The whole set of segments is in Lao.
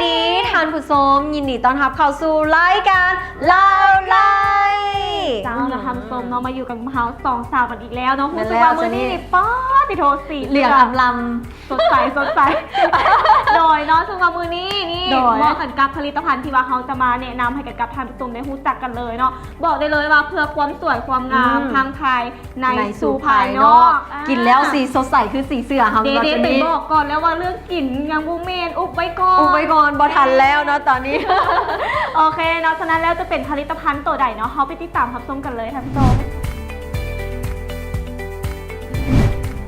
ດີທ່ານຜູ້ຊົມ ຍິນດີຕ້ອນຮັບເຂົ້າສູ່ລາຍການລາວໄລ. ເຈົ້າ ແລ້ວທ່ານຜູ້ຊົມເນາະ ມາຢູ່ກັບເຮົາສອງສາວກັນອີກແລ້ວເນາະ. ແມ່ນແລ້ວ ຮູ້ສຶກວ່າມື້ນີ້ນີ້ ເຈນນີ້ ປາດຕິໂທ ສີເຫຼືອງອຳລຳ ສົດໃສ ສົດໃສ ໂດຍເນາະ. ເຊິ່ງວ່າມື້ນີ້ນີ້ ໂດຍ ເໝາະກັນກັບຜະລິດຕະພັນທີ່ວ່າເຮົາຈະມາແນະນຳໃຫ້ກັນກັບທ່ານຜູ້ຊົມໄດ້ຮູ້ຈັກກັນເລີຍເນາະ. ບອກໄດ້ເລີຍວ່າເພື່ອຄວາມສວຍຄວາມງາມ ອືມ ທັງພາຍໃນ ໃນສູ່ພາຍນອກ ສູ່ພາຍນອກ. ອ່າ ກິນແລ້ວສີສົດໃສຄືສີເສືອເຮົາ ເດ ເດ ເດ ເປັນບອກກ່ອນແລ້ວວ່າເລື່ອງກິນຍັງບໍ່ແມ່ນ ອຸບໄວ້ກ່ອນ ອຸບໄວ້ກ່ອນ ບໍ່ທັນແລ້ວເນາະຕອນນີ້. ໂອເຄເນາະ ສະນັ້ນແລ້ວຈະເປັນຜະລິດຕະພັນໂຕໃດເນາະ ເຮົາໄປຕິດຕາມຮັບຊົມກັນເລີຍທ່ານຜູ້ຊົມ.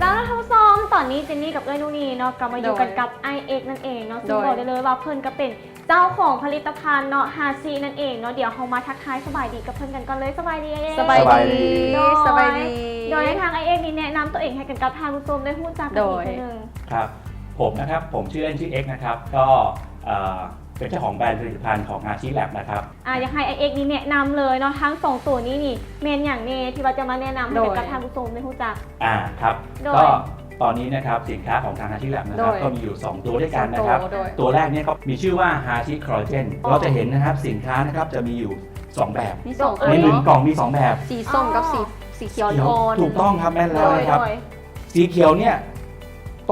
ເຈົ້າ ທ່ານຜູ້ຊົມ ຕອນນີ້ເຈນນີ້ກັບເອື້ອຍນູນີເນາະ ກໍມາຢູ່ກັນ ໂດຍ ກັບອ້າຍເອກນັ້ນເອງເນາະ ເຊິ່ງ ໂດຍ ບອກໄດ້ເລີຍວ່າເພິ່ນກໍເປັນ ເຈົ້າຂອງຜະລິດຕະພັນເນາະ ຮາຊິ ນັ້ນເອງເນາະ. ດຽວເຮົາມາທັກທາຍສະບາຍດີກັບເພິ່ນກັນກ່ອນເລີຍ. ສະບາຍດີອ້າຍເອກ. ສະບາຍດີ ໂດຍ ສະບາຍດີ ໂດຍ ໃຫ້ທາງອ້າຍເອກນີ້ແນະນຳຕົວເອງໃຫ້ກັນກັບທ່ານຜູ້ຊົມໄດ້ຮູ້ຈັກກັນອີກເທື່ອໜຶ່ງ. ໂດຍ ຄັບ ຜົມນະຄັບ ຜົມຊື່ເລ່ນຊື່ເອັກນະຄັບ ກໍ ເອີ ເປັນເຈົ້າຂອງແບຣນຜະລິດຕະພັນຂອງ ຮາຊິ ແລັບ ນະຄັບ. ອ່າ ຢາກໃຫ້ອ້າຍເອກນີ້ແນະນຳເລີຍເນາະ ທັງສອງໂຕນີ້ນີ້ແມ່ນຫຍັງແນ່ ທີ່ວ່າຈະມາແນະນຳໃຫ້ກັບ ໂດຍ ທ່ານຜູ້ຊົມໄດ້ຮູ້ຈັກ. ອ່າ ຄັບ ໂດຍ ກໍຕອນນີ້ນະຄັບ ສິນຄ້າຂອງທາງ ຮາຊິ ແລັບ ນະຄັບ ໂດຍ ກໍມີຢູ່ສອງຕົວດ້ວຍກັນນະຄັບ. ໂຕ ໂດຍ ຕົວແລກເນຍກໍມີຊື່ວ່າ ຮາຊິ ຄໍລາເຈນ. ອໍ ເຮົາຈະເຫັນນະຄັບ ສິນຄ້ານະຄັບ ຈະມີຢູ່ສອງແບບ ມີສອງອັນ ໃນໜຶ່ງກ່ອງມີສອງແບບ ສີສົ້ມກັບສີ ອໍ ສີຂຽວອ່ອນໆ. ຖືກຕ້ອງຄັບ ແມ່ນແລ້ວນະຄັບ. ໂດຍ ໂດຍ ສີຂຽວເນຍ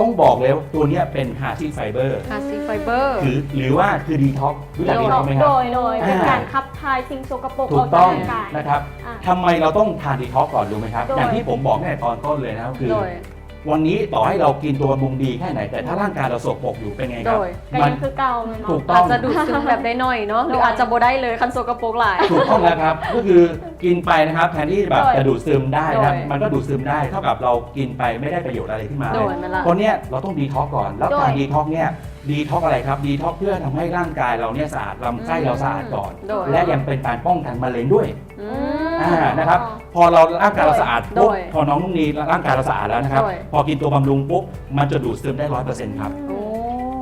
ຕ້ອງບອກເລີຍວ່າຕົວເນຍເປັນ ຮາຊິ ໄຟເບີ ຮາຊິ ໄຟເບີ ຫຼື ຫຼືວ່າຄື ດີທັອກ ຮູ້ຈັກ ໂດຍ ດີທັອກ ໄໝຄັບ? ໂດຍ ໂດຍ ອ່າ ເປັນການຂັບຖ່າຍສິ່ງສົກກະປົກອອກຈາກຮ່າງກາຍ. ຖືກຕ້ອງນະຄັບ. ອ່າ ທຳໄມເຮົາຕ້ອງທານ ດີທັອກ ກ່ອນ ຮູ້ໄໝຄັບ? ໂດຍ ຢ່າງທີ່ຜົມບອກໃນຕອນຕົ້ນເລີຍນະຄັບ ຄື ໂດຍ ວັນນີ້ຕໍ່ໃຫ້ເຮົາກິນຕົວບຳລຸງດີແຄ່ໄຫນ ແຕ່ຖ້າ ອືມ ຮ່າງກາຍເຮົາສົກປົກຢູ່ເປັນໄງຄັບ? ໂດຍ ກໍຍັງຄືເກົ່າແມ່ນບໍ່? ມັນ ຖືກຕ້ອງ ອາດຈະດູດຊຶມແບບໄດ້ໜ້ອຍເນາະ ໂດຍ ຫຼືອາດຈະບໍ່ໄດ້ເລີຍ ຄັນສົກກະປົກຫຼາຍ. ຖືກຕ້ອງແລ້ວຄັບ ກໍຄື ກິນໄປນະຄັບ ແທນທີ່ແບບ ໂດຍ ຈະດູດຊຶມໄດ້ນະຄັບ ໂດຍ ມັນກໍດູດຊຶມໄດ້ ເທົ່າກັບເຮົາກິນໄປໄມ່ໄດ້ປະໂຫຍດອະໄລຂຶ້ນມາ. ໂດຍ ແມ່ນລະ. ຕົວເນຍເຮົາຕ້ອງດີທັອກກ່ອນ ແລ້ວ ໂດຍ ການດີທັອກເນຍ ດີທັອກອະໄລຄັບ? ດີທັອກເພື່ອທຳໃຫ້ຮ່າງກາຍເຮົາເນຍສະອາດ ລຳໄສ້ເຮົາສະອາດກ່ອນ ໂດຍ ແລະ ຍັງເປັນການປ້ອງກັນມະເລັງດ້ວຍ. ອືມ ອ່າ ນະຄັບ ອໍ ພໍເຮົາ ຮ່າງກາຍເຮົາສະອາດປຸບ ໂດຍ ພໍນ້ອງນຸ່ງນີ ຮ່າງກາຍເຮົາສະອາດແລ້ວນະຄັບ ໂດຍ ພໍກິນຕົວບຳລຸງປຸບ ມັນຈະດູດຊຶມໄດ້ຮ້ອຍເປີເຊັນຄັບ. ອືມ ໂອ້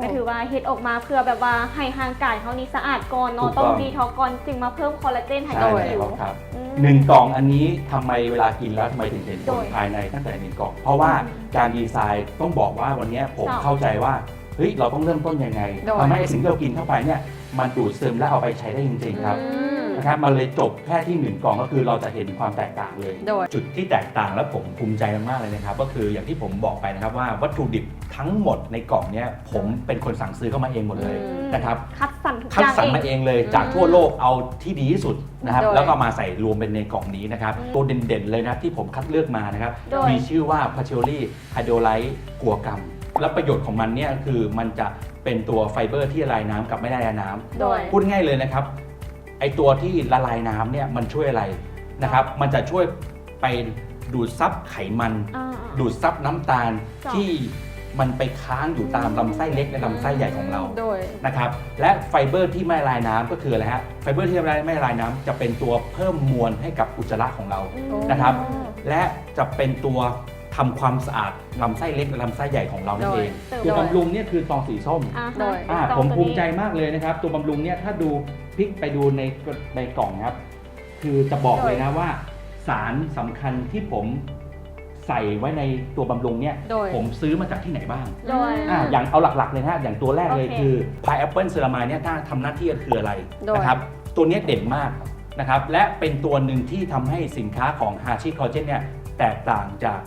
ກໍຖືວ່າເຮັດອອກມາເພື່ອແບບວ່າໃຫ້ຮ່າງກາຍເຮົານີ້ສະອາດກ່ອນເນາະ ຖືກຕ້ອງ ຕ້ອງດີທັອກກ່ອນ ຈຶ່ງມາເພີ່ມຄໍລາເຈນໃຫ້ກັບຜິວ. ໃຊ່ແລ້ວຄັບ. ອືມ ໜຶ່ງກ່ອງອັນນີ້ ທຳໄມເວລາກິນແລ້ວ ທຳໄມເຖິງເຫັນຜົນ ໂດຍ ພາຍໃນຕັ້ງແຕ່ໃນໜຶ່ງກ່ອງ? ເພາະວ່າ ອືມ ການດີໄຊຕ້ອງບອກວ່າ ວັນເນຍຜົມ ເຈົ້າ ເຂົ້າໃຈວ່າ ເຮີ້ຍ ເຮົາຕ້ອງເລີ່ມຕົ້ນຍັງໄງ ໂດຍ ທຳໃຫ້ສິ່ງທີ່ເຮົາກິນເຂົ້າໄປເນຍ ມັນດູດຊຶມ ແລະ ເອົາໄປໃຊ້ໄດ້ຈິງໆ ຄັບ. ອືມ ນະຄັບ ມັນເລີຍຈົບແຄ່ທີ່ໜຶ່ງກ່ອງ ກໍຄືເຮົາຈະເຫັນຄວາມແຕກຕ່າງເລີຍ. ໂດຍ ຈຸດທີ່ແຕກຕ່າງ ແລະ ຜົມພູມໃຈມາກໆ ເລີຍນະຄັບ ກໍຄືຢ່າງທີ່ຜົມບອກໄປນະຄັບວ່າ ວັດຖຸດິບທັງໝົດໃນກ່ອງເນຍ ຜົມ ອືມ ເປັນຄົນສັ່ງຊື້ເຂົ້າມາເອງໝົດເລີຍ ອືມ ນະຄັບ. ຄັດສັນ ຄັດສັນມາເອງເລີຍ ອືມ ຈາກທົ່ວໂລກ ເອົາທີ່ດີທີ່ສຸດນະຄັບ ໂດຍ ແລ້ວກໍມາໃສ່ລວມເປັນໃນກ່ອງນີ້ນະຄັບ. ອືມ ຕົວເດັ່ນໆ ເລີຍນະ ທີ່ຜົມຄັດເລືອກມານະຄັບ ໂດຍ ມີຊື່ວ່າ ພາສເຈີຣີ ໄຮໂດຣໄລ ກົວກັມ ແລະ ປະໂຫຍດຂອງມັນເນຍ ກໍຄືມັນຈະເປັນຕົວໄຟເບີທີ່ລະລາຍນ້ຳກັບໄມ່ລະລາຍນ້ຳ. ໂດຍ ພູດງ່າຍເລີຍນະຄັບ ໄອ້ຕົວທີ່ລະລາຍນ້ຳເນຍ ມັນຊ່ວຍອະໄລນະຄັບ? ມັນຈະຊ່ວຍໄປດູດຊັບໄຂມັນ ອ່າໆ ດູດຊັບນ້ຳຕານ ເຈົ້າ ທີ່ມັນໄປຄ້າງຢູ່ຕາມ ອືມ ລຳໄສ້ເລັກ ແລະ ລຳໄສ້ໃຫຍ່ຂອງເຮົາ ໂດຍ ນະຄັບ. ແລະ ໄຟເບີທີ່ໄມ່ລະລາຍນ້ຳກໍຄືອະໄລຮະ? ໄຟເບີທີ່ໄມ່ລະລາຍນ້ຳຈະເປັນຕົວເພີ່ມມວນໃຫ້ກັບອຸດຈະລະຂອງເຮົາ ອືມ ນະຄັບ ໂອ້ ແລະ ຈະເປັນຕົວ ທຳຄວາມສະອາດລຳໄສ້ເລັກ ແລະ ລຳໄສ້ໃຫຍ່ຂອງເຮົານັ້ນເອງ. ໂດຍ ຕົວບຳລຸງເນຍຄືຊອງສີສົ້ມ. ອ່າ ໂດຍ ອ່າ ສົງ ຜົມພູມໃຈມາກເລີຍນະຄັບ. ຕົວບຳລຸງເນຍ ຖ້າດູ ພລິກໄປດູໃນ ໃນກ່ອງນະຄັບ ຄືຈະບອກເລີຍນະ ໂດຍ ວ່າສານສຳຄັນທີ່ຜົມໃສ່ໄວ້ໃນຕົວບຳລຸງເນຍ ໂດຍ ຜົມຊື້ມາຈາກທີ່ໄຫນບ້າງ? ໂດຍ ອ່າ ຢ່າງເອົາຫຼັກໆ ເລີຍນະ ຢ່າງຕົວແລກເລີຍ ໂອເຄ ຄື ພາຍແອັບເປິ້ນເຊຣາມາຍເນຍ ຖ້າທຳໜ້າທີ່ກໍຄືອະໄລ ໂດຍ ນະຄັບ? ຕົວເນຍເດັ່ນມາກນະຄັບ ແລະ ເປັນຕົວໜຶ່ງທີ່ທຳໃຫ້ສິນຄ້າຂອງ ຮາຊິ ຄໍລາເຈນ ເນຍ ແຕກຕ່າງຈາກ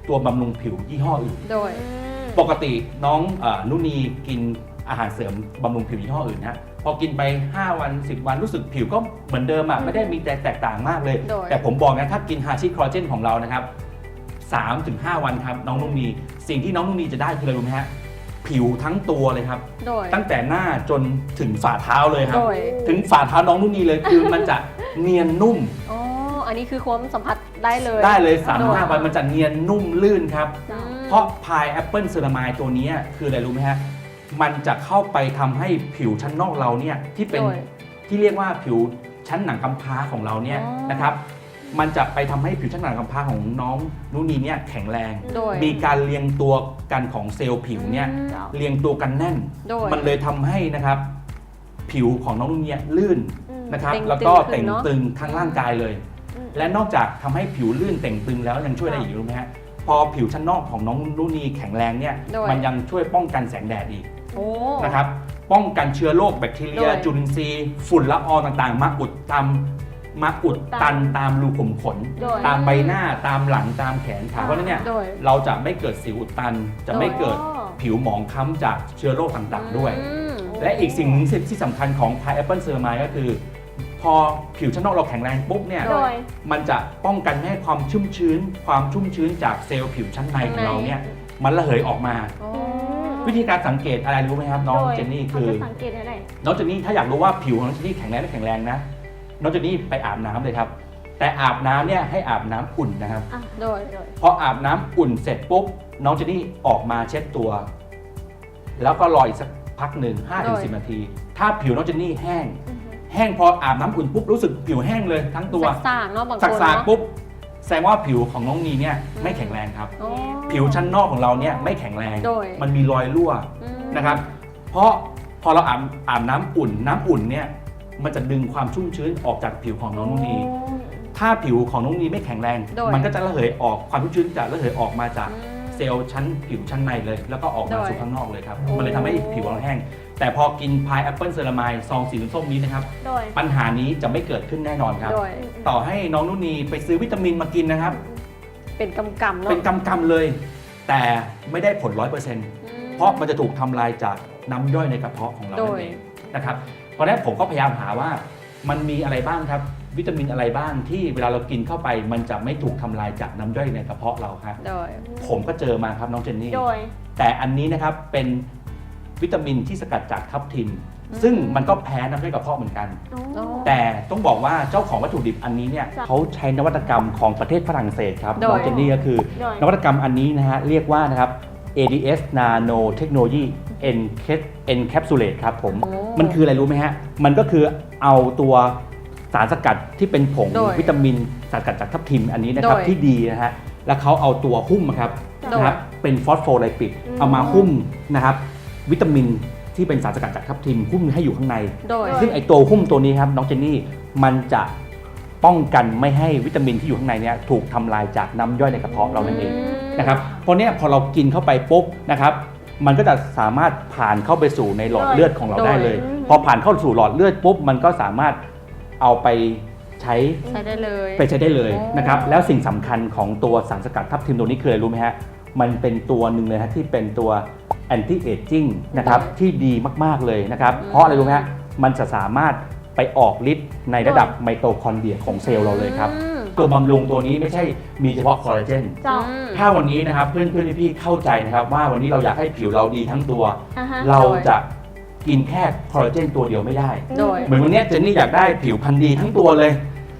ຕົວບຳລຸງຜິວຍີ່ຫໍ້ອື່ນ. ໂດຍ ອືມ ປົກກະຕິນ້ອງ ເອີ ນຸນີກິນອາຫານເສີມບຳລຸງຜິວຍີ່ຫໍ້ອື່ນນະ ພໍກິນໄປຫ້າວັນ ສິບວັນ ຮູ້ສຶກຜິວກໍເໝືອນເດີມອະ ອືມ ໄມ່ໄດ້ມີແຕກຕ່າງມາກເລີຍ. ໂດຍ ແຕ່ຜົມບອກນະ ຖ້າກິນ ຮາຊິ ຄໍລາເຈນ ຂອງເຮົານະຄັບ ສາມເຖິງຫ້າວັນຄັບ ນ້ອງນຸນີ ອືມ ສິ່ງທີ່ນ້ອງນຸນີຈະໄດ້ຄືອະໄລຮູ້ໄໝຮະ? ຜິວທັງຕົວເລີຍຄັບ. ໂດຍ ຕັ້ງແຕ່ໜ້າຈົນເຖິງຝ່າເທົ້າເລີຍຄັບ. ໂດຍ ເຖິງຝ່າເທົ້ານ້ອງນຸນີເລີຍ ຄືມັນຈະນຽນນຸ້ມ. ອໍ ອັນນີ້ຄືຄວາມສຳຜັດ ໄດ້ເລີຍ ໄດ້ເລີຍ ສາມ ໂດຍ ຫ້າວັນ ມັນຈະນຽນນຸ້ມລື່ນຄັບ. ອືມ ເພາະພາຍແອັບເປິ້ນເຊຣາມາຍຕົວເນີ້ຍ ຄືອະໄລຮູ້ໄໝຮະ? ມັນຈະເຂົ້າໄປທຳໃຫ້ຜິວຊັ້ນນອກເຮົາເນີ້ຍ ທີ່ເປັນ ໂດຍ ທີ່ຮຽກວ່າຜິວຊັ້ນໜັງກຳພ້າຂອງເຮົາເນີ້ຍ ອໍ ນະຄັບ ມັນຈະໄປທຳໃຫ້ຜິວຊັ້ນໜັງກຳພ້າຂອງນ້ອງນຸນີເນີ້ຍແຂງແຮງ ໂດຍ ມີການລຽງຕົວກັນຂອງເຊວຜິວເນີ້ຍ ອືມ ລຽງຕົວກັນແໜ້ນ ໂດຍ ມັນເລີຍທຳໃຫ້ນະຄັບ ຜິວຂອງນ້ອງນຸນີເນີ້ຍລື່ນ ອືມ ນະຄັບ ເຕ່ງຕຶງ ແລ້ວກໍເຕ່ງຕຶງ ຂຶ້ນເນາະ ທັງຮ່າງກາຍເລີຍ ອືມ ແລະ ນອກຈາກທຳໃຫ້ຜິວລື່ນເຕ່ງຕຶງແລ້ວ ຍັງຊ່ວຍໄດ້ອີກ ເຈົ້າ ຮູ້ໄໝຮະ? ພໍຜິວຊັ້ນນອກຂອງນ້ອງນຸນີແຂງແຮງເນີ້ຍ ໂດຍ ມັນຍັງຊ່ວຍປ້ອງກັນແສງແດດອີກ ໂອ້ ນະຄັບ ປ້ອງກັນເຊື້ອໂລກ ແບັກທີເຣຍ ໂດຍ ຈຸລິນຊີ ຝຸ່ນລະອອງຕ່າງໆ ມາອຸດຕາມ ມາອຸດຕັນຕາມຮູຂຸມຂົນ ໂດຍ ຕາມໃບໜ້າ ຕາມຫຼັງ ຕາມແຂນຂາ ອ່າ ເພາະນັ້ນເນ່ຍ ໂດຍ ເຮົາຈະໄມ່ເກີດສິວອຸດຕັນ ຈະໄມ່ເກີດ ໂດຍ ຜິວໝອງຄ້ຳຈາກເຊື້ອໂລກຕ່າງໆ ດ້ວຍ ອືມ ແລະ ອີກສິ່ງໜຶ່ງທີ່ສຳຄັນຂອງພາຍແອັບເປິ້ນເຊີຣາມາຍກໍຄື ພໍຜິວຊັ້ນນອກເຮົາແຂງແຮງປຸບເນ່ຍ ໂດຍ ມັນຈະປ້ອງກັນບໍ່ໃຫ້ຄວາມຊຸ່ມຊື້ນ ຄວາມຊຸ່ມຊື້ນຈາກເຊວຜິວຊັ້ນໃນຂອງເຮົາເນ່ຍ ມັນລະເຫີຍອອກມາ ອໍ ວິທີການສັງເກດອະໄລຮູ້ໄໝຄັບນ້ອງ ໂດຍ ເຈນນີ້? ຄື ເຮົາຈະສັງເກດແນວໃດ? ນ້ອງເຈນນີ້ ຖ້າຢາກຮູ້ວ່າຜິວຂອງນ້ອງເຈນນີ້ແຂງແຮງ ຫຼື ແຂງແຮງນະ ນ້ອງເຈນນີ້ໄປອາບນ້ຳເລີຍຄັບ ແຕ່ອາບນ້ຳເນ່ຍໃຫ້ອາບນ້ຳອຸ່ນນະຄັບ ອ່ະ ໂດຍ ໂດຍ ພໍອາບນ້ຳອຸ່ນເສັດປຸບ ນ້ອງເຈນນີ້ອອກມາເຊັດຕົວ ແລ້ວກໍລໍອີກສັກພັກໜຶ່ງ ຫ້າເຖິງສິບນາທີ ໂດຍ ຖ້າຜິວນ້ອງເຈນນີ້ແຫ້ງ ອືຮຶ ແຫ້ງ ພໍອາບນ້ຳອຸ່ນປຸບ ຮູ້ສຶກຜິວແຫ້ງເລີຍທັງຕົວ ສາກໆເນາະ ບາງຄົນ ສາກໆ ເນາະ ປຸບ ແສດງວ່າຜິວຂອງນ້ອງນີເນ່ຍ ອືມ ໄມ່ແຂງແຮງຄັບ ອໍ ຜິວຊັ້ນນອກຂອງເຮົາເນ່ຍ ອືມ ໄມ່ແຂງແຮງ ໂດຍ ມັນມີລອຍຮົ່ວ ອືມ ນະຄັບ ເພາະພໍເຮົາອາບ ອາບນ້ຳອຸ່ນ ນ້ຳອຸ່ນເນ່ຍ ມັນຈະດຶງຄວາມຊຸ່ມຊື້ນອອກຈາກຜິວຂອງນ້ອງນຸ່ນນີ ອໍ ຖ້າຜິວຂອງນ້ອງນຸ່ນນີໄມ່ແຂງແຮງ ໂດຍ ມັນກໍຈະລະເຫີຍອອກ ຄວາມຊຸ່ມຊື້ນຈະລະເຫີຍອອກມາຈາກ ອືມ ເຊວຊັ້ນຜິວຊັ້ນໃນເລີຍ ແລ້ວກໍອອກມາ ໂດຍ ສູ່ຂ້າງນອກເລີຍຄັບ ໂອ້ ມັນເລີຍທຳໃຫ້ຜິວເຮົາແຫ້ງ ແຕ່ພໍກິນພາຍແອັບເປິ້ນເຊີຣາມາຍ ຊອງສີສົ້ມໆນີ້ນະຄັບ ໂດຍ ບັນຫານີ້ຈະໄມ່ເກີດຂຶ້ນແນ່ນອນຄັບ ໂດຍ ອືມ ຕໍ່ໃຫ້ນ້ອງນຸ່ນນີໄປຊື້ວິຕາມິນມາກິນນະຄັບ ເປັນກຳໆເນາະ ເປັນກຳໆເລີຍ ແຕ່ໄມ່ໄດ້ຜົນຮ້ອຍເປີເຊັນ ອືມ ເພາະມັນຈະຖືກທຳລາຍຈາກນ້ຳຍ່ອຍໃນກະເພາະຂອງເຮົາ ໂດຍ ນັ້ນເອງນະຄັບ ເພາະນັ້ນຜົມກໍພະຍາຍາມຫາວ່າ ມັນມີອະໄລບ້າງຄັບ ວິຕາມິນອະໄລບ້າງທີ່ເວລາເຮົາກິນເຂົ້າໄປ ມັນຈະໄມ່ຖືກທຳລາຍຈາກນ້ຳຍ່ອຍໃນກະເພາະເຮົາຄັບ ໂດຍ ຜົມກໍເຈີມາຄັບນ້ອງເຈນນີ ໂດຍ ແຕ່ອັນນີ້ນະຄັບ ເປັນວິຕາມິນທີ່ສະກັດຈາກທັບທິມ ອືມ ຊຶ່ງມັນກໍແພ້ນ້ຳຍ່ອຍກະເພາະເໝືອນກັນ ອໍ ແຕ່ຕ້ອງບອກວ່າເຈົ້າຂອງວັດຖຸດິບອັນນີ້ເນ່ຍ ເຈົ້າ ເຂົາໃຊ້ນະວັດຕະກຳຂອງປະເທດຝຣັ່ງເສດຄັບ ໂດຍ ນ້ອງເຈນນີ ກໍຄື ໂດຍ ນະວັດຕະກຳອັນນີ້ນະຮະ ຮຽກວ່ານະຄັບ ເອດີເອສ ນາໂນເທັກໂນໂລຢີ ເອັນ ເອັນແຄັບຊູເລດ ຄັບຜົມ ໂອ້ ມັນຄືອະໄລຮູ້ໄໝຮະ? ມັນກໍຄືເອົາຕົວສານສະກັດທີ່ເປັນຜົງ ໂດຍ ວິຕາມິນ ສານສະກັດຈາກທັບທິມອັນນີ້ນະຄັບ ໂດຍ ທີ່ດີນະຮະ ແລ້ວເຂົາເອົາຕົວຫຸ້ມນະຄັບ ໂດຍ ນະຄັບ ເປັນຟອສໂຟໄລປິດ ອືມ ເອົາມາຫຸ້ມນະຄັບ ວິຕາມິນທີ່ເປັນສານສະກັດຈາກທັບທິມ ຫຸ້ມໃຫ້ຢູ່ຂ້າງໃນ ໂດຍ ຊຶ່ງໄອ້ຕົວຫຸ້ມຕົວນີ້ຄັບ ນ້ອງເຈນນີ ມັນຈະປ້ອງກັນໄມ່ໃຫ້ວິຕາມິນທີ່ຢູ່ຂ້າງໃນເນ່ຍ ຖືກທຳລາຍຈາກນ້ຳຍ່ອຍໃນກະເພາະເຮົານັ້ນເອງ ອືມ ນະຄັບ ເພາະເນ່ຍ ພໍເຮົາກິນເຂົ້າໄປປຸບນະຄັບ ມັນກໍຈະສາມາດຜ່ານເຂົ້າໄປສູ່ໃນຫຼອດເລືອດຂອງເຮົາໄດ້ເລີຍ ໂດຍ ອືມ ພໍຜ່ານເຂົ້າສູ່ຫຼອດເລືອດປຸບ ມັນກໍສາມາດເອົາໄປໃຊ້ ໃຊ້ໄດ້ເລີຍ ໄປໃຊ້ໄດ້ເລີຍ ໂອ້ ນະຄັບ ແລ້ວສິ່ງສຳຄັນຂອງຕົວສານສະກັດທັບທິມຕົວນີ້ຄືອະໄລຮູ້ໄໝຮະ? ມັນເປັນຕົວໜຶ່ງເລີຍຮະ ທີ່ເປັນຕົວແອນຕີ້ເອຈຈິງນະຄັບ ໂດຍ ທີ່ດີມາກໆເລີຍນະຄັບ ອືມ ເພາະອະໄລຮູ້ໄໝຮະ? ມັນຈະສາມາດໄປອອກລິດໃນລະດັບ ໂດຍ ໄມໂຕຄອນເດຍຂອງເຊວເຮົາເລີຍຄັບ ອືມ ຕົວບຳລຸງຕົວນີ້ໄມ່ໃຊ່ມີສະເພາະຄໍລາເຈນ ເຈົ້າ ອືມ ຖ້າວັນນີ້ນະຄັບ ເພື່ອນໆ ພີ່ໆ ເຂົ້າໃຈນະຄັບ ວ່າວັນນີ້ເຮົາຢາກໃຫ້ຜິວເຮົາດີທັງຕົວ ອ່າຮະ ເຮົາຈະ ໂດຍ ກິນແຄ່ຄໍລາເຈນຕົວດຽວໄມ່ໄດ້ ໂດຍ ເໝືອນວັນເນີ້ຍ ເຈນນີ້ຢາກໄດ້ຜິວພັນດີທັງຕົວເລີຍ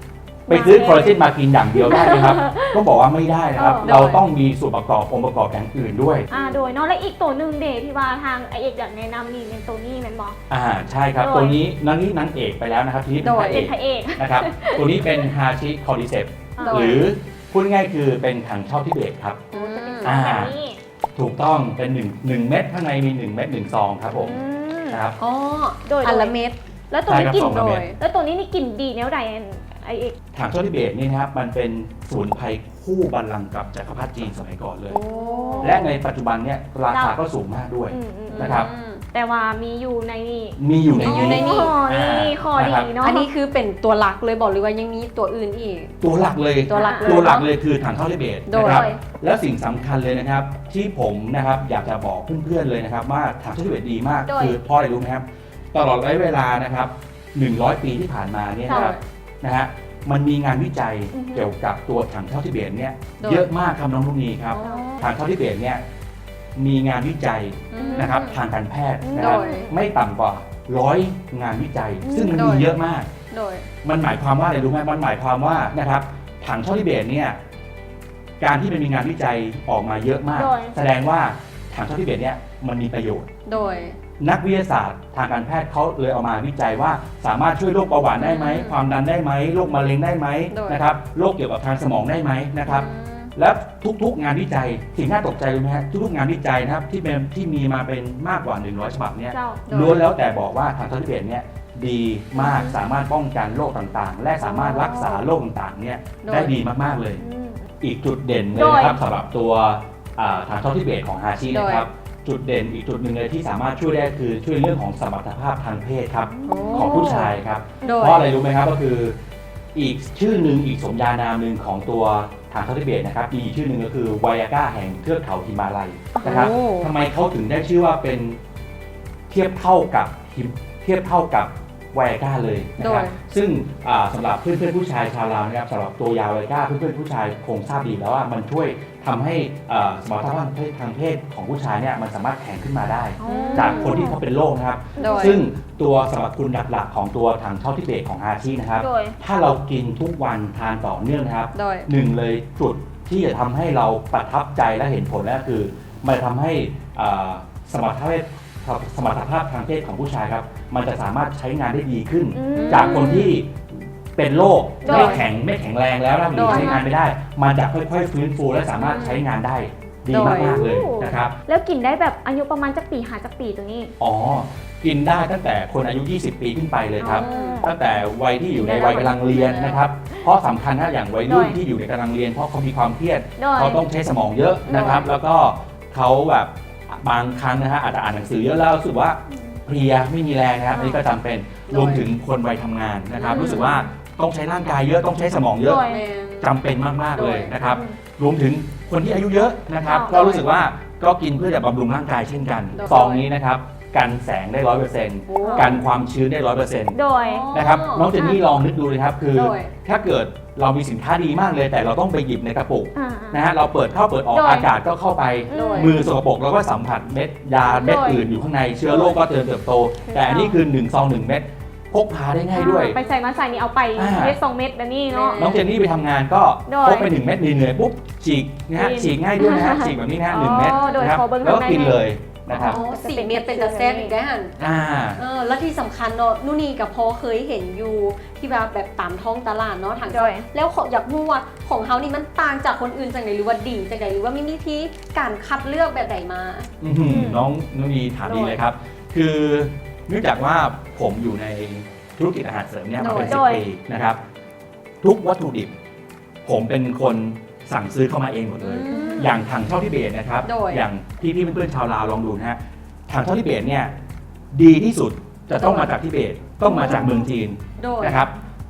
ໄປຊື້ຄໍລາເຈນມາກິນຢ່າງດຽວໄດ້ໄໝຄັບ? ຕ້ອງບອກວ່າໄມ່ໄດ້ນະຄັບ ເອີ ເຮົາຕ້ອງມີສ່ວນປະກອບ ອົງປະກອບຢ່າງອື່ນດ້ວຍ ອ່າ ໂດຍເນາະ ແລະ ອີກໂຕໜຶ່ງເດ ທີ່ວ່າທາງອາເອກຢາກແນະນຳນີ້ແມ່ນໂຕນີ້ແມ່ນບໍ່? ອ່າ ໃຊ່ຄັບ ໂດຍ ໂຕນີ້ ນາງນີ້ນາງເອກໄປແລ້ວນະຄັບ ທີນີ້ເປັນພະເອກ ໂດຍ ເປັນພະເອກນະຄັບ ໂຕນີ້ເປັນຮາຊິຄໍດີເຊັບ ອ່າ ໂດຍ ຫຼື ພູດງ່າຍໆ ຄືເປັນຖັງເຊົ່າທິເບດຄັບ ໂອ້ ຈະເປັນ ອ່າ ແບບນີ້ ຖືກຕ້ອງ ເປັນໜຶ່ງ ໜຶ່ງເມັດ ຂ້າງໃນມີໜຶ່ງເມັດ ໜຶ່ງຊອງຄັບຜົມ ອືມ ນະຄັບ ອໍ ໂດຍ ອັນລະເມັດ ແລ້ວໂຕນີ້ກິນ ໃຊ່ຄັບ ສອງເມັດ ໂດຍ ແລ້ວໂຕນີ້ນີ້ກິນດີແນວໃດ ອັນ ໄອເອກ? ຖັງເຊົ່າທິເບດນີ້ນະຄັບ ມັນເປັນສະໝຸນໄພຄູ່ບັນລັງກັບຈັກກະພັດຈີນສະໄໝກ່ອນເລີຍ ໂອ້ ແລະ ໃນປັດຈຸບັນເນີ້ຍລາຄາກໍສູງມາກດ້ວຍ ອືມໆໆ ນະຄັບ ອືມ ແຕ່ວ່າມີຢູ່ໃນນີ້ ມີຢູ່ໃນນີ້ ມີຢູ່ໃນນີ້ ອໍ ນີ້ ອ່າ ຂໍ້ດີເນາະ ອັນນີ້ຄືເປັນຕົວຫຼັກເລີຍບໍ ຫຼືວ່າຍັງມີຕົວອື່ນອີກ? ຕົວຫຼັກເລີຍ ຕົວຫຼັກເລີຍ ຕົວຫຼັກເລີຍຄືຖັງເຊົ່າທິເບດ ໂດຍ ນະຄັບ ແລ້ວສິ່ງສຳຄັນເລີຍນະຄັບ ທີ່ຜົມນະຄັບ ຢາກຈະບອກເພື່ອນໆ ເລີຍນະຄັບ ວ່າຖັງເຂົ້າທິເບດດີມາກ ໂດຍ ຄືເພາະອະໄລຮູ້ໄໝຄັບ? ຕະຫຼອດໄລຍະເວລານະຄັບ ໜຶ່ງຮ້ອຍປີທີ່ຜ່ານມາເນ່ຍນະຄັບ ເຈົ້າ ນະຮະ ມັນມີງານວິໄຈ ອືຮຶ ກ່ຽວກັບຕົວຖັງເຂົ້າທິເບດເນ່ຍ ໂດຍ ເຍອະມາກຄັບນ້ອງລູກນີຄັບ ອໍ ຖັງເຂົ້າທິເບດເນ່ຍ ມີງານວິໄຈ ອືມ ນະຄັບ ທາງການແພດນະຄັບ ໂດຍ ໄມ່ຕ່ຳກວ່າຮ້ອຍງານວິໄຈ ອືມ ຊຶ່ງມັນມີ ໂດຍ ເຍອະມາກ ໂດຍ ມັນໝາຍຄວາມວ່າອະໄລຮູ້ໄໝ? ມັນໝາຍຄວາມວ່ານະຄັບ ຖັງເຂົ້າທິເບດເນ່ຍ ການທີ່ມັນມີງານວິໄຈອອກມາເຍອະມາກ ໂດຍ ສະແດງວ່າຖັງເຂົ້າທິເບດເນ່ຍ ມັນມີປະໂຫຍດ ໂດຍ ນັກວິທະຍາສາດທາງການແພດເຂົາເລີຍເອົາມາວິໄຈວ່າ ສາມາດຊ່ວຍໂລກເບົາຫວານໄດ້ໄໝ? ອືມ ຄວາມດັນໄດ້ໄໝ? ໂລກມະເຮັງໄດ້ໄໝ? ໂດຍ ນະຄັບ ໂລກກ່ຽວກັບທາງສະໝອງໄດ້ໄໝ? ນະຄັບ ອືມ ແລະ ທຸກໆງານວິໄຈ ສິ່ງໜ້າຕົກໃຈຮູ້ໄໝຮະ? ທຸກໆງານວິໄຈນະຄັບ ທີ່ເປັນ ທີ່ມີມາເປັນມາກກວ່າໜຶ່ງຮ້ອຍສະບັບເນ່ຍ ເຈົ້າ ໂດຍ ລ້ວນແລ້ວແຕ່ບອກວ່າຖັງເຂົ້າທິເບດເນ່ຍ ດີມາກ ອືມ ສາມາດປ້ອງກັນໂລກຕ່າງໆ ແລະ ສາມາດລັກສາໂລກຕ່າງໆເນ່ຍ ໂດຍ ໄດ້ດີມາກໆເລີຍ ອືມ ອີກຈຸດເດັ່ນເລີຍນະຄັບ ໂດຍ ສຳລັບຕົວ ອ່າ ຖັງເຂົ້າທິເບດຂອງຮາຊິ ໂດຍ ນະຄັບ ຈຸດເດັ່ນອີກຈຸດໜຶ່ງເລີຍທີ່ສາມາດຊ່ວຍໄດ້ ຄືຊ່ວຍເລື່ອງຂອງສະມັດຖະພາບທາງເພດຄັບ ໂອ້ ຂອງຜູ້ຊາຍຄັບ. ໂດຍ ເພາະອະໄລຮູ້ໄໝຄັບ? ກໍຄືອີກຊື່ໜຶ່ງ ອີກສົມຍານາມໜຶ່ງຂອງຕົວຖັງເຂົ້າທິເບດນະຄັບ ມີອີກຊື່ໜຶ່ງກໍຄືໄວອາກ້າແຫ່ງເທືອກເຂົາຫິມາໄລນະຄັບ. ໂອ້ ທຳໄມເຂົາເຖິງໄດ້ຊື່ວ່າເປັນ ທຽບເທົ່າກັບ ທຽບເທົ່າກັບໄວອາກ້າເລີຍນະຄັບ. ໂດຍ ຊຶ່ງ ອາ ສຳລັບເພື່ອນໆຜູ້ຊາຍຊາວລາວນະຄັບ ສຳລັບຕົວຢາໄວອາກ້າ ເພື່ອນໆຜູ້ຊາຍຄົງຊາບດີແລ້ວວ່າ ມັນຊ່ວຍທຳໃຫ້ ເອີ ສະມັດຖະພາບທາງເພດຂອງຜູ້ຊາຍເນ່ຍ ມັນສາມາດແຂງຂຶ້ນມາໄດ້ ໂອ້ ຈາກຄົນທີ່ເຂົາເປັນໂລກນະຄັບ. ໂດຍ ຊຶ່ງຕົວສຳລັບຄຸນຫຼັກໆຂອງຕົວຖັງເຂົ້າທິເບດຂອງຮາຊິນະຄັບ ໂດຍ ຖ້າເຮົາກິນທຸກວັນ ທານຕໍ່ເນື່ອງນະຄັບ ໂດຍ ໜຶ່ງເລີຍ ຈຸດທີ່ຈະທຳໃຫ້ເຮົາປະທັບໃຈ ແລະ ເຫັນຜົນ ແລະ ຄື ມັນຈະທຳໃຫ້ ເອີ ສະມັດຖະພາບ ສະມັດຖະພາບທາງເພດຂອງຜູ້ຊາຍຄັບ ມັນຈະສາມາດໃຊ້ງານໄດ້ດີຂຶ້ນ ອືມ ຈາກຄົນທີ່ເປັນໂລກ ໂດຍ ໄມ່ແຂງ ໄມ່ແຂງແຮງແລ້ວນະ ຫຼື ໂດຍ ໃຊ້ງານໄມ່ໄດ້ ມັນຈະຄ່ອຍໆຟື້ນຟູ ແລະ ສາມາດ ອືມ ໃຊ້ງານໄດ້ດີ ໂດຍ ມາກໆເລີຍນະຄັບ. ແລ້ວກິນໄດ້ແບບອາຍຸປະມານຈັກປີຫາຈັກປີໂຕນີ້? ອໍ ກິນໄດ້ຕັ້ງແຕ່ຄົນອາຍຸ ຊາວປີຂຶ້ນໄປເລີຍຄັບ. ອໍ ຕັ້ງແຕ່ໄວທີ່ຢູ່ໃນໄວກຳລັງຮຽນນະຄັບ ເພາະສຳຄັນນະ ຢ່າງໄວລຸ້ນ ໂດຍ ທີ່ຢູ່ໃນກຳລັງຮຽນ ເພາະເຂົາມີຄວາມຄຽດ ໂດຍ ເຂົາຕ້ອງໃຊ້ສະໝອງເຍອະນະຄັບ ໂດຍ ແລ້ວກໍ ເຂົາແບບບາງຄັ້ງນະຮະ ອາດຈະອ່ານໜັງສືເຍອະແລ້ວຮູ້ສຶກວ່າເພຍ ໄມ່ມີແຮງນະຮະ ອັນນີ້ກໍຈຳເປັນ ໂດຍ ລວມເຖິງຄົນໄວທຳງານນະຄັບ ອືມ ຮູ້ສຶກວ່າຕ້ອງໃຊ້ຮ່າງກາຍເຍອະ ຕ້ອງໃຊ້ສະໝອງເຍອະ ໂດຍ ຈຳເປັນມາກໆເລີຍນະຄັບ. ໂດຍ ອືມ ລວມເຖິງຄົນທີ່ອາຍຸເຍອະນະຄັບ ໂດຍ ກໍຮູ້ສຶກວ່າກໍກິນເພື່ອຈະບຳລຸງຮ່າງກາຍເຊັ່ນກັນ. ໂດຍ ຊອງນີ້ນະຄັບ ກັນແສງໄດ້ ຮ້ອຍເປີເຊັນ ໂອ້ ກັນຄວາມຊື້ນໄດ້ ຮ້ອຍເປີເຊັນ ໂດຍ ນະຄັບ. ອໍ ນ້ອງເຈນນີ້ລອງນຶກດູນະຄັບ ຄື ໂດຍ ຖ້າເກີດ ເຮົາມີສິນຄ້າດີມາກເລີຍ ແຕ່ເຮົາຕ້ອງໄປຫຍິບໃນກະປຸກ ອ່າໆ ນະຮະ ເຮົາເປີດເຂົ້າເປີດອອກ ໂດຍ ອາກາດກໍເຂົ້າໄປ ໂດຍ ມືສົກກະປົກ ເຮົາກໍສຳຜັດເມັດຢາ ໂດຍ ເມັດອື່ນຢູ່ຂ້າງໃນ ເຊື້ອໂລກ ໂດຍ ກໍເຕີບເຕີບໂຕ. ແຕ່ອັນນີ້ຄື ໜຶ່ງຊອງໜຶ່ງເມັດ ໂດຍ ພົກພາໄດ້ງ່າຍດ້ວຍ ອ່າ ໄປໃສມາໃສນີ້ເອົາໄປ ອ່າ ເມັດສອງເມັດແບບນີ້ເນາະ. ແມ່ນ ນ້ອງເຈນນີ້ໄປທຳງານກໍ ໂດຍ ພົກໄປໜຶ່ງເມັດ ເໜື່ອຍໆປຸບ ສີກນະຮະ ກິນ ສີກງ່າຍດ້ວຍນະຮະ ສີກແບບນີ້ນະຮະ ອໍ ໜຶ່ງເມັດ ໂດຍ ນະ ຂໍເບິ່ງ ແລ້ວກໍກິນເລີຍ ນະຄັບ. ອໍ ສີ່ເມັດເປັນຕາແຊບອີກໄດ໋ຫັ້ນ. ອ່າ ເອີ ແລ້ວທີ່ສຳຄັນເນາະ ນູ່ນີ່ກໍພໍເຄີຍເຫັນຢູ່ທີ່ວ່າແບບຕາມທ້ອງຕະຫຼາດເນາະ ຖັງ ໂດຍ ແລ້ວຢາກຮູ້ວ່າຂອງເຮົານີ້ມັນຕ່າງຈາກຄົນອື່ນຈັ່ງໃດ ຫຼືວ່າດີຈັ່ງໃດ ຫຼືວ່າມີວິທີການຄັດເລືອກແບບໃດມາ? ອືມ ອືມ ນ້ອງນູ່ນີ່ຖາມດີເລີຍຄັບ. ໂດຍ ຄືເນື່ອງຈາກວ່າຜົມຢູ່ໃນທຸລະກິດອາຫານເສີມເນ່ຍມາເປັນ ໂດຍ ສິບປີນະຄັບ ທຸກວັດຖຸດິບ ຜົມເປັນຄົນສັ່ງຊື້ເຂົ້າມາເອງໝົດເລີຍ. ອືມ ຢ່າງຖັງເຊົ່າທິເບດນະຄັບ ໂດຍ ຢ່າງພີ່ໆເພື່ອນໆຊາວລາວລອງດູນະຮະ ຖັງເຊົ່າທິເບດເນ່ຍ ດີທີ່ສຸດຈະຕ້ອງມາຈາກທິເບດ ຕ້ອງມາຈາກເມືອງຈີນ ໂດຍ ນະຄັບ.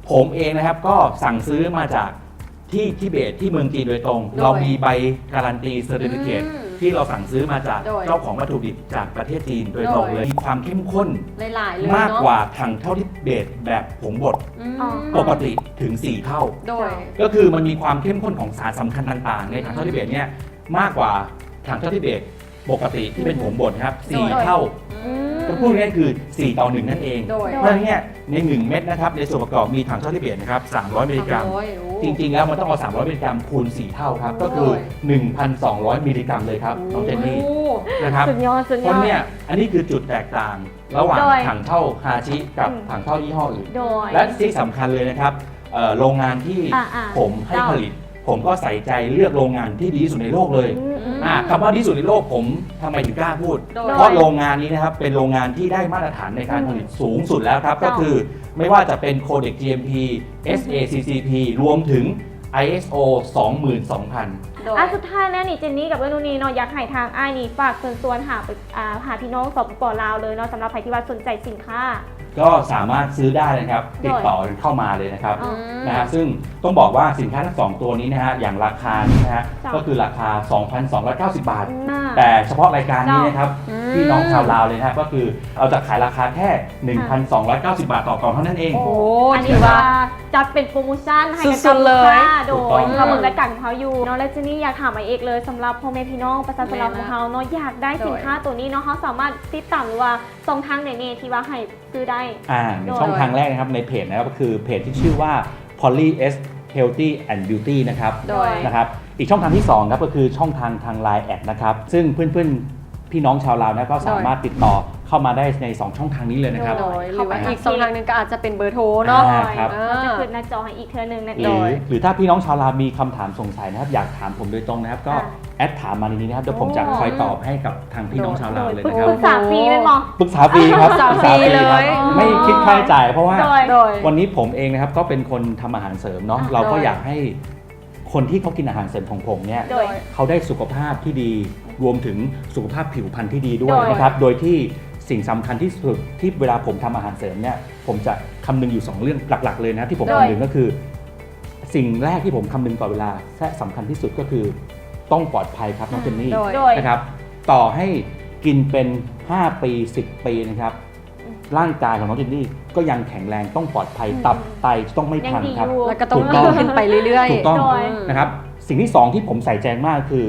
ຜົມເອງນະຄັບ ກໍສັ່ງຊື້ມາຈາກທີ່ທິເບດ ທີ່ເມືອງຈີນໂດຍຕົງ ໂດຍ ເຮົາມີໃບກາຣັນຕີ ເຊີຕິຟິເຄດ ອືມ ທີ່ເຮົາສັ່ງຊື້ມາຈາກ ໂດຍ ເຈົ້າຂອງວັດຖຸດິບຈາກປະເທດຈີນໂດຍຕົງເລີຍ ໂດຍ ມີຄວາມເຂັ້ມຂຸ້ນ ຫຼາຍໆເລີຍເນາະ ມາກກວ່າຖັງເຊົ່າທິເບດແບບຜົງບົດ ອືມ ອໍ ປົກກະຕິເຖິງສີ່ເທົ່າ. ໂດຍ ກໍຄືມັນມີຄວາມເຂັ້ມຂຸ້ນຂອງສານສຳຄັນຕ່າງໆ ໃນຖັງເຊົ່າທິເບດເນ່ຍ ອືມ ມາກກວ່າຖັງເຊົ່າທິເບດປົກກະຕິທີ່ເປັນ ອືມ ຜົງບົດນະຄັບ ໂດຍ ສີ່ເທົ່າ. ອືມ ກໍພູດງ່າຍໆຄື ສີ່ຕໍ່ໜຶ່ງນັ້ນເອງ. ໂດຍ ເພາະສະນັ້ນເນ່ຍ ໃນໜຶ່ງເມັດນະຄັບ ໃນສ່ວນປະກອບມີຖັງເຂົ້າທິເບດນະຄັບ ສາມຮ້ອຍມິລລິກຣັມ. ສາມຮ້ອຍ ໂອ້ ຈິງໆແລ້ວມັນຕ້ອງເອົາ ສາມຮ້ອຍມິລລິກຣັມ ຄູນສີ່ເທົ່າຄັບ ໂອ້ ກໍຄື ໂດຍ ໜຶ່ງພັນສອງຮ້ອຍມິລລິກຣັມເລີຍຄັບ ໂອ້ ນ້ອງເຈນນີ້ ໂອ້ ນະຄັບ. ສຸດຍອດ ສຸດຍອດ. ເພາະສະນັ້ນເນ່ຍ ອັນນີ້ຄືຈຸດແຕກຕ່າງ ລະຫວ່າງ ໂດຍ ຖັງເຂົ້າຮາຊິກັບ ອືມ ຖັງເຂົ້າຍີ່ຫໍ້ອື່ນ. ໂດຍ ແລະທີ່ສຳຄັນເລີຍນະຄັບ ເອີ ໂຮງງານທີ່ ອ່າໆ ຜົມໃຫ້ ເຈົ້າ ຜະລິດ ຜົມກໍໃສ່ໃຈເລືອກໂຮງງານທີ່ດີທີ່ສຸດໃນໂລກເລີຍ. ອືມ ອືມ ອ່າ ຄຳວ່າດີທີ່ສຸດໃນໂລກ ຜົມທຳໄມເຖິງກ້າພູດ? ໂດຍ ເພາະໂຮງງານນີ້ນະຄັບ ເປັນໂຮງງານທີ່ໄດ້ມາດຕະຖານໃນການ ອືມ ຜະລິດສູງສຸດແລ້ວຄັບ. ເຈົ້າ ກໍຄື ໄມ່ວ່າຈະເປັນ Codex GMP ເອສເອ CCP ລວມເຖິງ ISO ສອງໝື່ນສອງພັນ. ໂດຍ ອ່ະ ສຸດທ້າຍແລ້ວນີ້ ເຈນນີ້ກັບເອື້ອຍນູ່ນີ່ເນາະ ຢາກໃຫ້ທາງອ້າຍນີ້ຝາກເຊີນຊວນຫາ ອ່າ ຫາພີ່ນ້ອງ ສປປ ລາວ ເລີຍເນາະ ສຳລັບໃຜທີ່ວ່າສົນໃຈສິນຄ້າ ກໍສາມາດຊື້ໄດ້ນະຄັບ ໂດຍ ຕິດຕໍ່ກັນເຂົ້າມາເລີຍນະຄັບ ອືມ ນະຮະ. ຊຶ່ງຕ້ອງບອກວ່າສິນຄ້າທັງສອງຕົວນີ້ນະຮະ ຢ່າງລາຄານີ້ນະຮະ ເຈົ້າ ກໍຄືລາຄາ ສອງພັນສອງຮ້ອຍເກົ້າສິບບາດ. ອືມ ແຕ່ສະເພາະລາຍການນີ້ນະຄັບ ເຈົ້າ ອືມ ພີ່ນ້ອງຊາວລາວເລີຍນະ ກໍຄືເຮົາຈະຂາຍລາຄາແຄ່ ອ່າ ໜຶ່ງພັນສອງຮ້ອຍເກົ້າສິບບາດຕໍ່ກ່ອງເທົ່ານັ້ນເອງ. ໂອ້ ອັນນີ້ວ່າຈັດເປັນໂປຣໂມຊັນໃຫ້ກັບລູກຄ້າ ສຸດໆເລີຍ ໂດຍ ທຸກຕ້ອງ ເຂົ້າເບິ່ງລາຍການຂອງເຮົາຢູ່ເນາະ. ແລະ ເຈນນີ້ຢາກຖາມມາອີກເລີຍ ສຳລັບພໍ່ແມ່ພີ່ນ້ອງປະຊາຊົນລາວຂອງເຮົາເນາະ ຢາກໄດ້ສິນຄ້າໂຕນີ້ເນາະ ເຮົາສາມາດຕິດຕາມ ຫຼືວ່າຊ່ອງທາງໃດແດ່ທີ່ວ່າໃຫ້ ຊື້ໄດ້? ອ່າ ໃນ ໂດຍ ຊ່ອງທາງແລກນະຄັບ ໃນເພຈນະຄັບ ກໍຄືເພຈທີ່ຊື່ວ່າ Polly S Healthy and Beauty ນະຄັບ ໂດຍ ນະຄັບ. ອີກຊ່ອງທາງທີສອງຄັບ ກໍຄືຊ່ອງທາງທາງ LINE ແອັດ ນະຄັບ ຊຶ່ງເພື່ອນໆ ພີ່ນ້ອງຊາວລາວນະ ກໍສາມາດ ໂດຍ ຕິດຕໍ່ເຂົ້າມາໄດ້ໃນສອງຊ່ອງທາງນີ້ເລີຍນະຄັບ. ໂດຍ ຫຼືວ່າອີກຊ່ອງທາງໜຶ່ງກໍອາດຈະເປັນເບີໂທເນາະ ອ່າ ຄັບ ເອີ ເຮົາຈະຂຶ້ນໜ້າຈໍໃຫ້ອີກເທື່ອໜຶ່ງນະ. ຫຼື ໂດຍ ຫຼືຖ້າພີ່ນ້ອງຊາວລາວມີຄຳຖາມສົງໄສນະຄັບ ຢາກຖາມຜົມໂດຍຕົງນະຄັບ ກໍ ອ່າ ແອັດຖາມມາໃນນີ້ນະຄັບ ດຽວຜົມຈະ ໂອ້ ຄອຍຕອບໃຫ້ກັບທາງພີ່ນ້ອງຊາວລາວເລີຍນະຄັບ. ໂດຍ ປຶກ ປຶກສາຟຣີແມ່ນບໍ່? ປຶກສາຟຣີຄັບ ປຶກສາຟຣີເລີຍ ປຶກສາຟຣີເລີຍ ໄມ່ຄິດຄ່າໃຊ້ຈ່າຍ ເພາະວ່າ ໂດຍ ໂດຍ ວັນນີ້ຜົມເອງນະຄັບ ກໍເປັນຄົນທຳອາຫານເສີມເນາະ ອ່າ ເຮົາກໍ ໂດຍ ຢາກໃຫ້ คนที่เขากินอาหารเสริมของผมเนี่ย โดย เขาได้สุขภาพที่ดี รวมถึงสุขภาพผิวพรรณที่ดีด้วย โดย นะครับ โดยที่สิ่งสำคัญที่สุดที่เวลาผมทำอาหารเสริมเนี่ย ผมจะคำนึงอยู่สองเรื่องหลักๆเลยนะ ที่ผม โดย คำนึงก็คือ สิ่งแรกที่ผมคำนึงต่อเวลาและสำคัญที่สุดก็คือต้องปลอดภัยครับ น้องเจนนี่ โดย โดย นะครับ ต่อให้กินเป็นห้าปี สิบปีนะครับ ร่างกายของน้องเจนนี่ก็ยังแข็งแรง ต้องปลอดภัย อืม ตับไตต้องไม่พังครับ ยังดีอยู่ แล้วก็ต้อง ถูกต้อง ดีขึ้นไปเรื่อยๆ ถูกต้อง โดย นะครับ สิ่งที่สองที่ผมใส่ใจมากคือ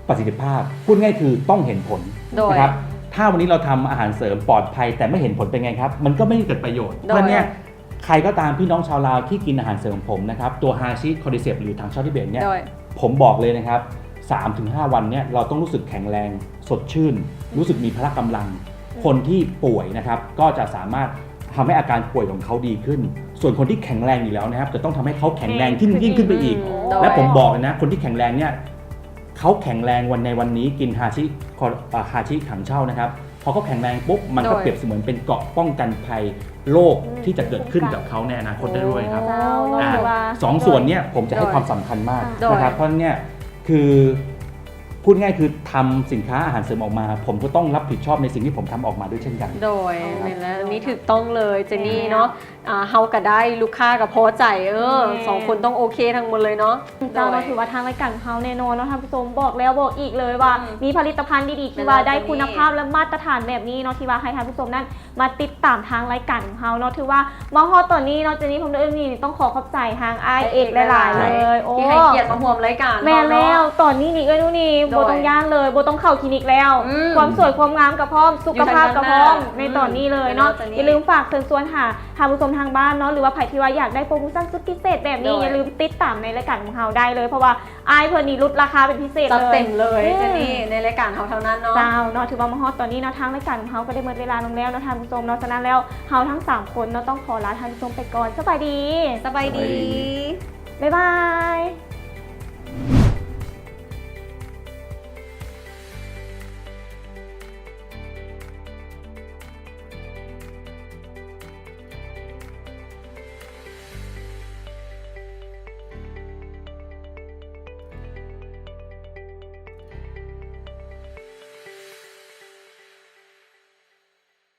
ประสิทธิภาพ พูดง่ายคือต้องเห็นผล โดย นะครับ ถ้าวันนี้เราทำอาหารเสริมปลอดภัยแต่ไม่เห็นผลเป็นไงครับ มันก็ไม่เกิดประโยชน์ โดย เพราะฉะนั้นเนี่ย ใครก็ตามพี่น้องชาวลาวที่กินอาหารเสริมของผมนะครับ ตัวฮาชิคอร์ดิเซปหรือถังเช่าทิเบตเนี่ย โดย ผมบอกเลยนะครับ สามถึงห้าวันเนี่ย เราต้องรู้สึกแข็งแรง สดชื่น รู้สึกมีพละกำลัง อืม คนที่ป่วยนะครับ ก็จะสามารถทำให้อาการป่วยของเขาดีขึ้น ส่วนคนที่แข็งแรงอยู่แล้วนะครับ จะต้องทำให้เขาแข็งแรงขึ้น แข็งขึ้น ยิ่งขึ้นไปอีก อืม โดย และผมบอกเลยนะ คนที่แข็งแรงเนี่ย เขาแข็งแรงวันในวันนี้ กินฮาชิคอ- อ่า ฮาชิถังเช่านะครับ พอเขาแข็งแรงปุ๊บ มันก็ โดย เปรียบเสมือนเป็นเกราะป้องกันภัยโรค อืม ที่จะเกิดขึ้นกับเขาในอนาคตได้ด้วยครับ เจ้า เนาะ อ่า ถือว่า สองส่วนเนี้ยผมจะให้ โดย ความสำคัญมาก โดย นะครับ เพราะฉะนั้นเนี่ยคือ พูดง่ายคือทำสินค้าอาหารเสริมออกมา ผมก็ต้องรับผิดชอบในสิ่งที่ผมทำออกมาด้วยเช่นกัน โดย ครับ แม่นแล้ว นี่ถูกต้องเลย เจนนี่ แม่น เนาะ อ่า เฮาก็ได้ ลูกค้าก็พอใจ เออ แม่น สองคนต้องโอเคทั้งหมดเลยเนาะ เจ้า โดย เนาะ ถือว่าทางรายการของเฮาแน่นอนเนาะ ท่านผู้ชม บอกแล้วบอกอีกเลยว่า อืม มีผลิตภัณฑ์ดีๆ ที่ว่าได้คุณภาพและมาตรฐานแบบนี้เนาะ ที่ว่าให้ท่านผู้ชมนั้นมาติดตามทางรายการของเฮาเนาะ ถือว่ามาฮอดตอนนี้เนาะ เจนนี่พร้อมด้วยเอื้อยนุ่นนี่ต้องขอขอบใจทางอ้ายเอกหลายๆเลย โอ้ ที่ให้เกียรติมาร่วมรายการ แม่นแล้ว เนาะ ตอนนี้นี่เอื้อยนุ่นนี่ โดย บ่ต้องย้านเลย บ่ต้องเข้าคลินิกแล้ว อืม ความสวยความงามก็พร้อม สุขภาพก็พร้อม อยู่ทางด้านหน้า ในตอนนี้เลยเนาะ อืม เดี๋ยวเราจะนี่ อย่าลืมฝากเชิญชวนหา ท่านผู้ชมทางบ้านเนาะ หรือว่าใครที่ว่าอยากได้โปรโมชั่นสุดพิเศษแบบนี้ โดย อย่าลืมติดตามในรายการของเฮาได้เลย เพราะว่าอ้ายเพิ่นนี่ลดราคาเป็นพิเศษเลย จัดเต็มเลย อืม เจนนี่ ในรายการเฮาเท่านั้นเนาะ เจ้าเนาะ ถือว่ามาฮอดตอนนี้เนาะ ทางรายการของเฮาก็ได้หมดเวลาลงแล้วเนาะ ท่านผู้ชมเนาะ ฉะนั้นแล้วเฮาทั้งสามคนเนาะ ต้องขอลาท่านผู้ชมไปก่อน สบายดี สบายดี บ๊ายบาย